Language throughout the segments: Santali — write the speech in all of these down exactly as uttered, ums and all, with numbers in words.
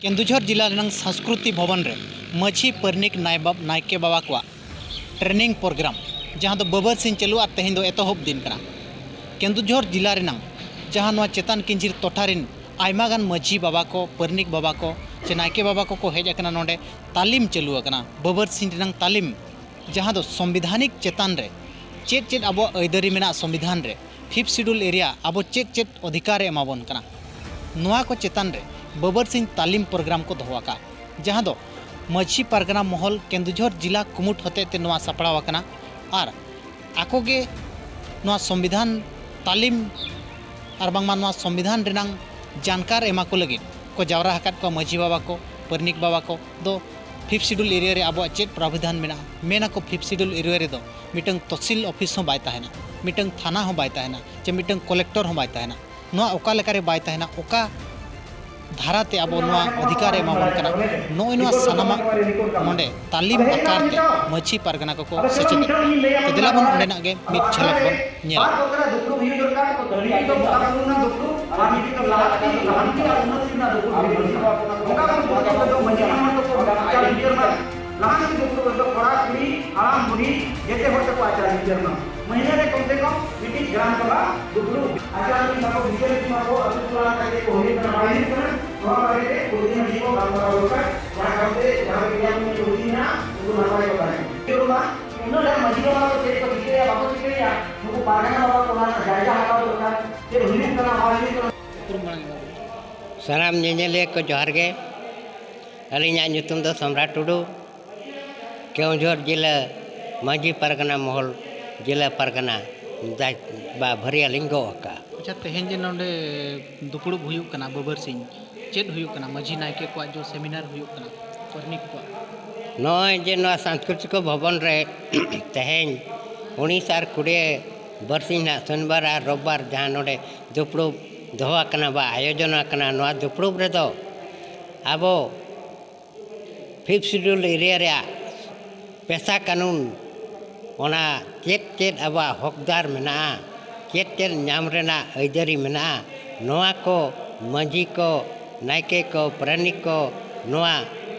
ᱠᱮᱱᱫᱩᱡᱷᱚᱨ ᱡᱤᱞᱟ ᱨᱮᱱᱟᱝ ᱥᱟᱸᱥᱠᱨᱩᱛᱤ ᱵᱷᱚᱵᱚᱱ ᱨᱮ ᱢᱟᱹᱡᱷᱤ, ᱯᱟᱨᱱᱤᱠ, ᱱᱟᱭᱵᱟᱵ, ᱱᱟᱭᱠᱮ ᱵᱟᱵᱟ ᱠᱚᱣᱟᱜ training program, ᱡᱟᱦᱟᱸ ᱫᱚ ᱵᱟᱹᱵᱟᱹᱨ ᱥᱤᱧ ᱪᱟᱹᱞᱩᱜᱼᱟ, ᱛᱮᱦᱮᱧ ᱫᱚ ᱮᱛᱚᱦᱚᱵ ᱫᱤᱱ ᱠᱟᱱᱟ᱾ ᱠᱮᱱᱫᱩᱡᱷᱚᱨ ᱡᱤᱞᱟ ᱨᱮᱱᱟᱝ ᱡᱟᱦᱟᱸ ᱱᱚᱣᱟ ᱪᱮᱛᱟᱱ ᱠᱤᱧᱡᱷᱤᱨ ᱴᱚᱴᱷᱟ ᱨᱮᱱ ᱟᱭᱢᱟ ᱜᱟᱱ ᱢᱟᱹᱡᱷᱤ ᱵᱟᱵᱟ ᱠᱚ, ᱯᱟᱨᱱᱤᱠ ᱵᱟᱵᱟ ᱠᱚ ᱪᱮ ᱱᱟᱭᱠᱮ ᱵᱟᱵᱟ ᱠᱚᱠᱚ ᱦᱮᱡ ᱟᱠᱟᱱᱟ, ᱱᱚᱰᱮ ᱛᱟᱹᱞᱤᱢ ᱪᱟᱹᱞᱩ ᱟᱠᱟᱱᱟ, ᱵᱟᱹᱵᱟᱹᱨ ᱥᱤᱧ ᱨᱮᱱᱟᱝ ᱛᱟᱹᱞᱤᱢ, ᱡᱟᱦᱟᱸ ᱫᱚ ᱥᱚᱝᱵᱤᱫᱷᱟᱱᱤᱠ ᱪᱮᱛᱟᱱ ᱨᱮ ᱪᱮᱫ ᱪᱮᱫ ᱟᱵᱚᱣᱟᱜ ᱟᱹᱭᱫᱟᱹᱨᱤ ᱢᱮᱱᱟᱜᱼᱟ ᱥᱚᱝᱵᱤᱫᱷᱟᱱ ᱨᱮ, Fifth Schedule area ᱟᱵᱚ ᱪᱮᱫ ᱪᱮᱫ ᱚᱫᱷᱤᱠᱟᱨ ᱮ ᱮᱢᱟᱵᱚᱱ ᱠᱟᱱᱟ, ᱱᱚᱣᱟ ᱠᱚ ᱪᱮᱛᱟᱱ ᱨᱮ ᱵᱟᱹᱵᱟᱹᱨ ᱥᱤᱧ ᱛᱟᱹᱞᱤᱢ program ᱠᱚ ᱫᱚᱦᱚ ᱟᱠᱟᱫᱼᱟ, ᱡᱟᱦᱟᱸ ᱫᱚ ᱢᱟᱹᱡᱷᱤ ᱯᱟᱨᱜᱟᱱᱟ ᱢᱚᱦᱚᱞ ᱠᱮᱱᱫᱩᱡᱷᱚᱨ ᱡᱤᱞᱟ ᱠᱩᱢᱩᱴ ᱦᱚᱛᱮᱡ ᱛᱮ ᱱᱚᱣᱟ ᱥᱟᱯᱲᱟᱣ ᱟᱠᱟᱱᱟ᱾ ᱟᱨ ᱟᱠᱚ ᱜᱮ ᱱᱚᱣᱟ ᱥᱚᱝᱵᱤᱫᱷᱟᱱ ᱛᱟᱹᱞᱤᱢ ᱟᱨ ᱵᱟᱝᱢᱟ ᱱᱚᱣᱟ ᱥᱚᱝᱵᱤᱫᱷᱟᱱ ᱨᱮᱱᱟᱝ ᱡᱟᱱᱠᱟᱨ ᱮᱢᱟ ᱠᱚ ᱞᱟᱹᱜᱤᱫ ᱠᱚ ᱡᱟᱣᱨᱟ ᱟᱠᱟᱫ ᱠᱚᱣᱟ ᱢᱟᱹᱡᱷᱤ ᱵᱟᱵᱟ ᱠᱚ, ᱯᱟᱨᱱᱤᱠ ᱵᱟᱵᱟ ᱠᱚ ᱫᱚ Fifth Schedule area ᱨᱮ ᱟᱵᱚᱣᱟᱜ ᱪᱮᱫ ᱯᱨᱟᱵᱤᱫᱷᱟᱱ ᱢᱮᱱᱟᱜᱼᱟ, ᱢᱮᱱᱟᱠᱚ Fifth Schedule area ᱨᱮᱫᱚ ᱢᱤᱫᱴᱟᱝ ᱛᱚᱦᱥᱤᱞ ᱚᱯᱷᱤᱥ ᱦᱚᱸ ᱵᱟᱭ ᱛᱟᱦᱮᱱᱟ, ᱢᱤᱫᱴᱟᱝ ᱛᱷᱟᱱᱟ ᱦᱚᱸ ᱵᱟᱭ ᱛᱟᱦᱮᱱᱟ, ᱪᱮ ᱢᱤᱫᱴᱟᱝ ᱠᱚᱞᱮᱠᱴᱚᱨ ᱦᱚᱸ ᱵᱟᱭ ᱛᱟᱦᱮᱱᱟ᱾ ᱱᱚᱣᱟ ᱚᱠᱟ ᱞᱮᱠᱟᱨᱮ ᱵᱟᱭ ᱛᱟᱦᱮᱱᱟ, ᱚᱠᱟ ᱫᱷᱟᱨᱟᱛᱮ ᱟᱵᱚ ᱱᱚᱣᱟ ᱚᱫᱷᱤᱠᱟᱨ ᱮ ᱮᱢᱟᱵᱚᱱ ᱠᱟᱱᱟ, ᱱᱚᱜᱼᱚᱭ ᱱᱚᱣᱟ ᱥᱟᱱᱟᱢᱟᱜ ᱱᱚᱰᱮ ᱛᱟᱹᱞᱤᱢ ᱟᱠᱟᱨ ᱛᱮ ᱢᱟᱹᱡᱷᱤ ᱯᱟᱨᱜᱟᱱᱟ ᱠᱚᱠᱚ ᱥᱮᱪᱮᱫᱮᱫ ᱠᱚᱣᱟ᱾ ᱛᱚ ᱫᱮᱞᱟ ᱵᱚᱱ ᱚᱸᱰᱮᱱᱟᱜ ᱜᱮ ᱢᱤᱫ ᱡᱷᱟᱞᱚᱠ ᱵᱚᱱ ᱧᱮᱞᱟ᱾ ᱞᱟᱦᱟᱱᱛᱤ ᱫᱩᱯᱲᱩᱵ ᱨᱮᱫᱚ ᱠᱚᱲᱟ, ᱠᱩᱲᱤ, ᱦᱟᱲᱟᱢ, ᱵᱩᱲᱦᱤ ᱡᱮᱛᱮ ᱦᱚᱲ ᱛᱮᱠᱚ ᱟᱪᱟᱨ ᱵᱤᱪᱟᱹᱨ ᱢᱟ᱾ ᱢᱟᱹᱦᱱᱟᱹ ᱨᱮ ᱠᱚᱢ ᱥᱮ ᱠᱚᱢ ᱢᱤᱫᱴᱤᱡ ᱜᱨᱟᱢ ᱥᱚᱵᱷᱟ ᱫᱩᱯᱲᱩᱵ᱾ ᱟᱪᱟᱨ ᱵᱤᱪᱟᱹᱨ ᱢᱟ ᱠᱚ ᱟᱹᱛᱩ ᱴᱚᱞᱟ ᱨᱮ ᱪᱮᱫ ᱠᱚ ᱦᱩᱭᱩᱜ ᱠᱟᱱᱟ, ᱵᱟᱭ ᱦᱩᱭᱩᱜ ᱠᱟᱱᱟ, ᱱᱚᱣᱟ ᱵᱟᱨᱮ ᱛᱮ ᱠᱩᱲᱤ ᱢᱟᱹᱡᱷᱤ ᱠᱚ ᱜᱟᱞᱢᱟᱨᱟᱣ ᱫᱚᱨᱠᱟᱨ᱾ ᱚᱱᱟ ᱠᱟᱨᱚᱱ ᱛᱮ ᱡᱟᱦᱟᱸ ᱨᱮ ᱜᱮ ᱩᱱᱠᱩ ᱱᱟᱯᱟᱭ ᱠᱚ ᱛᱟᱦᱮᱸᱱᱟ᱾ ᱪᱮᱫ ᱦᱚᱸ ᱵᱟᱝ, ᱩᱱᱟᱹᱜ ᱜᱟᱱ ᱢᱟᱹᱡᱷᱤ ᱵᱟᱵᱟ ᱠᱚ ᱪᱮᱫ ᱠᱚ ᱪᱤᱠᱟᱹᱭᱟ, ᱵᱟᱠᱚ ᱪᱤᱠᱟᱹᱭᱟ, ᱱᱩᱠᱩ ᱯᱟᱨᱜᱟᱱᱟ ᱵᱟᱵᱟ ᱠᱚ ᱚᱱᱟ ᱨᱮᱱᱟᱜ ᱡᱟᱭᱜᱟ ᱦᱟᱛᱟᱣ ᱫᱚᱨᱠᱟᱨ, ᱪᱮᱫ ᱦᱩᱭᱩᱜ ᱠᱟᱱᱟ, ᱵᱟᱭ ᱦᱩᱭᱩᱜ ᱠᱟᱱᱟ᱾ ᱥᱟᱱᱟᱢ ᱧᱮᱧᱮᱞᱤᱭᱟᱹ ᱠᱚ ᱡᱚᱦᱟᱨ ᱜᱮ᱾ ᱟᱹᱞᱤᱧᱟᱜ ᱧᱩᱛᱩᱢ ᱫᱚ ᱥᱚᱢᱨᱟᱴ ᱴᱩᱰᱩ᱾ ᱠᱮᱣᱚᱱᱡᱷᱚᱨ ᱡᱤᱞᱟᱹ ᱢᱟᱹᱡᱷᱤ ᱯᱟᱨᱜᱟᱱᱟ ᱢᱚᱦᱚᱞ, ᱡᱤᱞᱟᱹ ᱯᱟᱨᱜᱟᱱᱟ ᱫᱟᱭ-, ᱵᱟ ᱵᱷᱟᱹᱨᱭᱟᱹ ᱞᱤᱧ ᱜᱚᱜ ᱟᱠᱟᱫᱼᱟ᱾ ᱟᱪᱪᱷᱟ, ᱛᱮᱦᱮᱧ ᱡᱮ ᱱᱚᱰᱮ ᱫᱩᱯᱲᱩᱵ ᱦᱩᱭᱩᱜ ᱠᱟᱱᱟ ᱵᱟᱹᱵᱟᱹᱨᱥᱤᱧ, ᱪᱮᱫ ᱦᱩᱭᱩᱜ ᱠᱟᱱᱟ ᱢᱟᱹᱡᱷᱤ ᱱᱟᱭᱠᱮ ᱠᱚᱣᱟᱜ ᱡᱮ ᱥᱮᱢᱤᱱᱟᱨ ᱦᱩᱭᱩᱜ ᱠᱟᱱᱟ, ᱯᱟᱨᱱᱤᱠ ᱠᱚᱣᱟᱜ? ᱱᱚᱜᱼᱚᱭ ᱡᱮ ᱱᱚᱣᱟ ᱥᱟᱝᱥᱠᱨᱤᱛᱤᱠ ᱵᱷᱚᱵᱚᱱ ᱨᱮ ᱛᱮᱦᱮᱧ ᱩᱱᱤᱥ ᱟᱨ ᱠᱩᱲᱤ ᱵᱟᱹᱨᱥᱤᱧ ᱱᱟᱜ ᱥᱚᱱᱤᱵᱟᱨ ᱟᱨ ᱨᱳᱵᱵᱟᱨ ᱡᱟᱦᱟᱸ ᱱᱚᱰᱮ ᱫᱩᱯᱲᱩᱵ ᱫᱚᱦᱚ ᱟᱠᱟᱱᱟ ᱵᱟ ᱟᱭᱳᱡᱚᱱ ᱟᱠᱟᱱᱟ, ᱱᱚᱣᱟ ᱫᱩᱯᱲᱩᱵ ᱨᱮᱫᱚ ᱟᱵᱚ Fifth Schedule area ᱨᱮᱭᱟᱜ ᱯᱮᱥᱟ ᱠᱟᱹᱱᱩᱱ, ᱚᱱᱟ ᱪᱮᱫ ᱪᱮᱫ ᱟᱵᱚᱣᱟᱜ ᱦᱚᱠᱫᱟᱨ ᱢᱮᱱᱟᱜᱼᱟ, ᱪᱮᱫ ᱪᱮᱫ ᱧᱟᱢ ᱨᱮᱱᱟᱜ ᱟᱹᱭᱫᱟᱹᱨᱤ ᱢᱮᱱᱟᱜᱼᱟ, ᱱᱚᱣᱟ ᱠᱚ ᱢᱟᱹᱡᱷᱤ ᱠᱚ ᱱᱟᱭᱠᱮ ᱠᱚ, ᱯᱟᱨᱟᱱᱤᱠ ᱠᱚ ᱱᱚᱣᱟ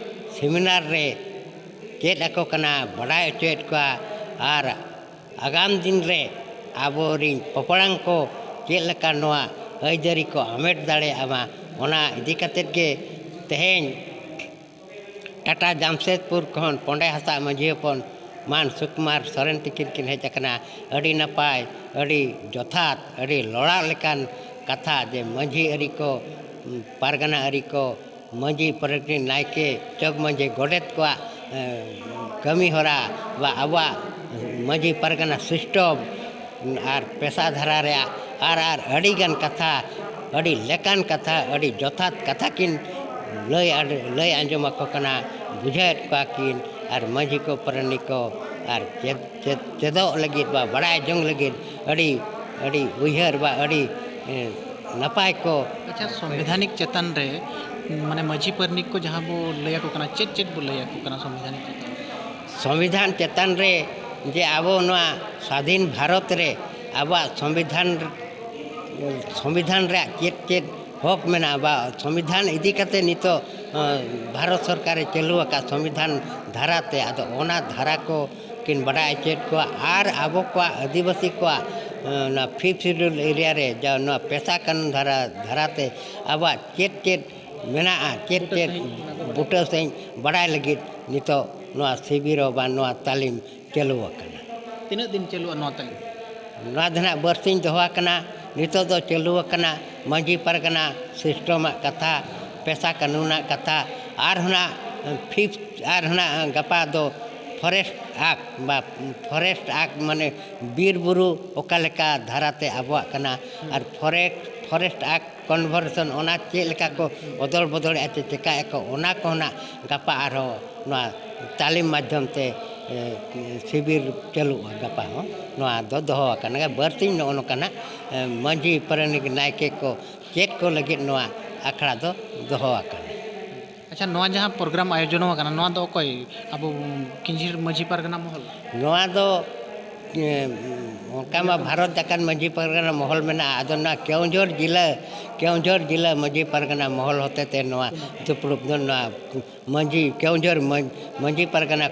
ᱥᱮᱢᱤᱱᱟᱨ ᱨᱮ ᱪᱮᱫ ᱟᱠᱚ ᱠᱟᱱᱟ, ᱵᱟᱰᱟᱭ ᱦᱚᱪᱚᱭᱮᱫ ᱠᱚᱣᱟ᱾ ᱟᱨ ᱟᱜᱟᱢ ᱫᱤᱱ ᱨᱮ ᱟᱵᱚᱨᱤᱱ ᱯᱚᱯᱚᱲᱟᱝ ᱠᱚ ᱪᱮᱫ ᱞᱮᱠᱟ ᱱᱚᱣᱟ ᱟᱹᱭᱫᱟᱹᱨᱤ ᱠᱚ ᱦᱟᱢᱮᱴ ᱫᱟᱲᱮᱭᱟᱜ ᱢᱟ, ᱚᱱᱟ ᱤᱫᱤ ᱠᱟᱛᱮᱫ ᱜᱮ ᱛᱮᱦᱮᱧ ᱴᱟᱴᱟ ᱡᱟᱢᱥᱮᱫᱽᱯᱩᱨ ᱠᱷᱚᱱ ᱯᱚᱸᱰᱮ ᱦᱟᱸᱥᱫᱟᱜ ᱢᱟᱹᱡᱷᱤ ᱦᱚᱯᱚᱱ ᱢᱟᱱ ᱥᱩᱠᱩᱢᱟᱨ ᱥᱚᱨᱮᱱ ᱛᱤᱠᱤᱱ ᱠᱤᱱ ᱦᱮᱡ ᱟᱠᱟᱱᱟ᱾ ᱟᱹᱰᱤ ᱱᱟᱯᱟᱭ, ᱟᱹᱰᱤ ᱡᱚᱛᱷᱟᱛ, ᱟᱹᱰᱤ ᱞᱚᱲᱟᱣ ᱞᱮᱠᱟᱱ ᱠᱟᱛᱷᱟ ᱡᱮ ᱢᱟᱹᱡᱷᱤ ᱟᱹᱨᱤ ᱠᱚ, ᱯᱟᱨᱜᱟᱱᱟ ᱟᱹᱨᱤ ᱠᱚ, ᱢᱟᱹᱡᱷᱤ ᱯᱟᱨᱟᱱᱤᱠ ᱱᱟᱭᱠᱮ ᱡᱚᱜᱽ ᱢᱟᱹᱡᱷᱤ ᱜᱚᱰᱮᱛ ᱠᱚᱣᱟᱜ, ᱮ, ᱠᱟᱹᱢᱤ ᱦᱚᱨᱟ ᱵᱟ ᱟᱵᱚᱣᱟᱜ ᱢᱟᱹᱡᱷᱤ ᱯᱟᱨᱜᱟᱱᱟ system ᱟᱨ ᱯᱮᱥᱟ ᱫᱷᱟᱨᱟ ᱨᱮᱭᱟᱜ ᱟᱨ, ᱟᱨ ᱟᱹᱰᱤᱜᱟᱱ ᱠᱟᱛᱷᱟ, ᱟᱹᱰᱤ ᱞᱮᱠᱟᱱ ᱠᱟᱛᱷᱟ, ᱟᱹᱰᱤ ᱡᱚᱛᱷᱟᱛ ᱠᱟᱛᱷᱟ ᱠᱤᱱ ᱞᱟᱹᱭ ᱟᱰ-, ᱞᱟᱹᱭ ᱟᱸᱡᱚᱢ ᱟᱠᱚ ᱠᱟᱱᱟ, ᱵᱩᱡᱷᱟᱹᱣᱮᱫ ᱠᱚᱣᱟ ᱠᱤᱱ᱾ ᱟᱨ ᱢᱟᱹᱡᱷᱤ ᱠᱚ, ᱯᱟᱨᱟᱱᱤᱠ ᱠᱚ ᱟᱨ ᱪᱮᱫ, ᱪᱮᱫ, ᱪᱮᱫᱚᱜ ᱞᱟᱹᱜᱤᱫ ᱵᱟ ᱵᱟᱲᱟᱭ ᱡᱚᱝ ᱞᱟᱹᱜᱤᱫ ᱟᱹᱰᱤ, ᱟᱹᱰᱤ ᱩᱭᱦᱟᱹᱨ ᱵᱟ ᱟᱹᱰᱤ, ᱮ, ᱱᱟᱯᱟᱭ ᱠᱚ᱾ ᱟᱪᱪᱷᱟ, ᱥᱚᱝᱵᱤᱫᱷᱟᱱᱤᱠ ᱪᱮᱛᱟᱱ ᱨᱮ, ᱢᱟᱱᱮ, ᱢᱟᱹᱡᱷᱤ ᱯᱟᱨᱟᱱᱤᱠ ᱠᱚ ᱡᱟᱦᱟᱸ ᱵᱚ ᱞᱟᱹᱭ ᱟᱠᱚ ᱠᱟᱱᱟ, ᱪᱮᱫ ᱪᱮᱫ ᱵᱚ ᱞᱟᱹᱭ ᱟᱠᱚ ᱠᱟᱱᱟ ᱥᱚᱝᱵᱤᱫᱷᱟᱱᱤᱠ ᱪᱮᱛᱟᱱ ᱨᱮ? ᱥᱚᱝᱵᱤᱫᱷᱟᱱ ᱪᱮᱛᱟᱱ ᱨᱮ ᱡᱮ ᱟᱵᱚ ᱱᱚᱣᱟ ᱥᱟᱫᱷᱤᱱ ᱵᱷᱟᱨᱚᱛ ᱨᱮ ᱟᱵᱚᱣᱟᱜ ᱥᱚᱝᱵᱤᱫᱷᱟᱱ, ᱥᱚᱝᱵᱤᱫᱷᱟᱱ ᱨᱮᱭᱟᱜ ᱪᱮᱫ ᱪᱮᱫ ᱦᱚᱠ ᱢᱮᱱᱟᱜᱼᱟ ᱵᱟ ᱥᱚᱝᱵᱤᱫᱷᱟᱱ ᱤᱫᱤ ᱠᱟᱛᱮ ᱱᱤᱛᱚᱜ, ᱮ, ᱵᱷᱟᱨᱚᱛ ᱥᱚᱨᱠᱟᱨᱮ ᱪᱟᱹᱞᱩ ᱟᱠᱟᱫ ᱥᱚᱝᱵᱤᱫᱷᱟᱱ ᱫᱷᱟᱨᱟᱛᱮ, ᱟᱫᱚ ᱚᱱᱟ ᱫᱷᱟᱨᱟ ᱠᱚ ᱠᱤᱱ ᱵᱟᱰᱟᱭ ᱦᱚᱪᱚᱭᱮᱫ ᱠᱚᱣᱟ᱾ ᱟᱨ ᱟᱵᱚ ᱠᱚᱣᱟᱜ ᱟᱹᱫᱤᱵᱟᱹᱥᱤ ᱠᱚᱣᱟᱜ, ᱮ, ᱚᱱᱟ fifth schedule area ᱨᱮ ᱡᱟ ᱱᱚᱣᱟ ᱯᱮᱥᱟ ᱠᱟᱹᱱᱩᱱ ᱫᱷᱟᱨᱟ, ᱫᱷᱟᱨᱟᱛᱮ ᱟᱵᱚᱣᱟᱜ ᱪᱮᱫ ᱪᱮᱫ ᱢᱮᱱᱟᱜᱼᱟ, ᱪᱮᱫ ᱵᱩᱴᱟᱹ ᱪᱮᱫ ᱥᱟᱺᱦᱤᱡ ᱚᱱᱟ ᱠᱚ ᱵᱟᱰᱟᱭ᱾ ᱵᱩᱴᱟᱹ ᱥᱟᱺᱦᱤᱡ ᱵᱟᱰᱟᱭ ᱞᱟᱹᱜᱤᱫ ᱱᱤᱛᱚᱜ ᱱᱚᱣᱟ ᱥᱤᱵᱤᱨ ᱵᱟ ᱱᱚᱣᱟ ᱛᱟᱹᱞᱤᱢ ᱪᱟᱹᱞᱩ ᱟᱠᱟᱱᱟ᱾ ᱛᱤᱱᱟᱹᱜ ᱫᱤᱱ ᱪᱟᱹᱞᱩᱜᱼᱟ ᱱᱚᱣᱟ ᱛᱟᱹᱞᱤᱢ? ᱱᱚᱣᱟ ᱫᱚ ᱱᱟᱦᱟᱜ ᱵᱟᱨᱥᱤᱧ ᱫᱚᱦᱚ ᱟᱠᱟᱱᱟ᱾ ᱱᱤᱛᱚᱜ ᱫᱚ ᱪᱟᱹᱞᱩ ᱟᱠᱟᱱᱟ ᱢᱟᱹᱡᱷᱤ ᱯᱟᱨᱜᱟᱱᱟ system ᱟᱜ ᱠᱟᱛᱷᱟ, ᱯᱮᱥᱟ ᱠᱟᱹᱱᱩᱱᱟᱜ ᱠᱟᱛᱷᱟ, ᱟᱨ ᱦᱚᱸ ᱱᱟᱦᱟᱜ fifth, ᱟᱨ ᱦᱚᱸ ᱱᱟᱦᱟᱜ ᱜᱟᱯᱟ ᱫᱚ Forest Act ᱵᱟ Forest Act ᱢᱟᱱᱮ ᱵᱤᱨ ᱵᱩᱨᱩ ᱚᱠᱟ ᱞᱮᱠᱟ ᱫᱷᱟᱨᱟᱛᱮ ᱟᱵᱚᱣᱟᱜ ᱠᱟᱱᱟ, ᱟᱨ Forest, Forest Act conversion ᱚᱱᱟ ᱪᱮᱫ ᱞᱮᱠᱟ ᱠᱚ ᱚᱫᱚᱞ ᱵᱚᱫᱚᱞᱮᱫᱼᱟ ᱪᱮ ᱪᱮᱠᱟᱭᱮᱫᱼᱟ ᱠᱚ, ᱚᱱᱟ ᱠᱚ ᱱᱟᱦᱟᱜ ᱜᱟᱯᱟ ᱟᱨᱦᱚᱸ ᱱᱚᱣᱟ ᱛᱟᱹᱞᱤᱢ ᱢᱟᱫᱽᱫᱷᱚᱢ ᱛᱮ, ᱮ, ᱥᱤᱵᱤᱨ ᱪᱟᱹᱞᱩᱜᱼᱟ᱾ ᱜᱟᱯᱟ ᱦᱚᱸ ᱱᱚᱣᱟ ᱫᱚ ᱫᱚᱦᱚ ᱟᱠᱟᱱᱟ᱾ ᱵᱟᱨᱥᱤᱧ ᱱᱚᱜᱼᱚ ᱱᱚᱝᱠᱟᱱᱟᱜ, ᱮ, ᱢᱟᱹᱡᱷᱤ ᱯᱟᱨᱟᱱᱤᱠ ᱱᱟᱭᱠᱮ ᱠᱚ ᱪᱮᱫ ᱠᱚ ᱞᱟᱹᱜᱤᱫ ᱱᱚᱣᱟ ᱟᱠᱷᱲᱟ ᱫᱚ ᱫᱚᱦᱚ ᱟᱠᱟᱱᱟ᱾ ᱟᱪᱪᱷᱟ, ᱱᱚᱣᱟ ᱡᱟᱦᱟᱸ program ᱟᱭᱳᱡᱚᱱ ᱟᱠᱟᱱᱟ, ᱱᱚᱣᱟ ᱫᱚ ᱚᱠᱚᱭ ᱟᱵᱚ ᱠᱤᱧᱡᱷᱤᱨ ᱢᱟᱹᱡᱷᱤ ᱯᱟᱨᱜᱟᱱᱟ ᱢᱚᱦᱚᱞ? ᱱᱚᱣᱟ ᱫᱚ ᱮ, ᱚᱱᱠᱟ ᱢᱟ ᱵᱷᱟᱨᱚᱛ ᱡᱟᱠᱟᱛ ᱢᱟᱹᱡᱷᱤ ᱯᱟᱨᱜᱟᱱᱟ ᱢᱚᱦᱚᱞ ᱢᱮᱱᱟᱜᱼᱟ᱾ ᱟᱫᱚ ᱱᱚᱣᱟ ᱠᱮᱣᱚᱱᱡᱷᱚᱨ ᱡᱤᱞᱟᱹ, ᱠᱮᱣᱚᱱᱡᱷᱚᱨ ᱡᱤᱞᱟᱹ ᱢᱟᱹᱡᱷᱤ ᱯᱟᱨᱜᱟᱱᱟ ᱢᱚᱦᱚᱞ ᱦᱚᱛᱮᱛᱮ ᱱᱚᱣᱟ ᱫᱩᱯᱲᱩᱵ ᱫᱚ ᱱᱚᱣᱟ ᱢᱟᱹᱡᱷᱤ, ᱠᱮᱣᱚᱱᱡᱷᱚᱨ ᱢᱟᱹ-, ᱢᱟᱹᱡᱷᱤ ᱯᱟᱨᱜᱟᱱᱟ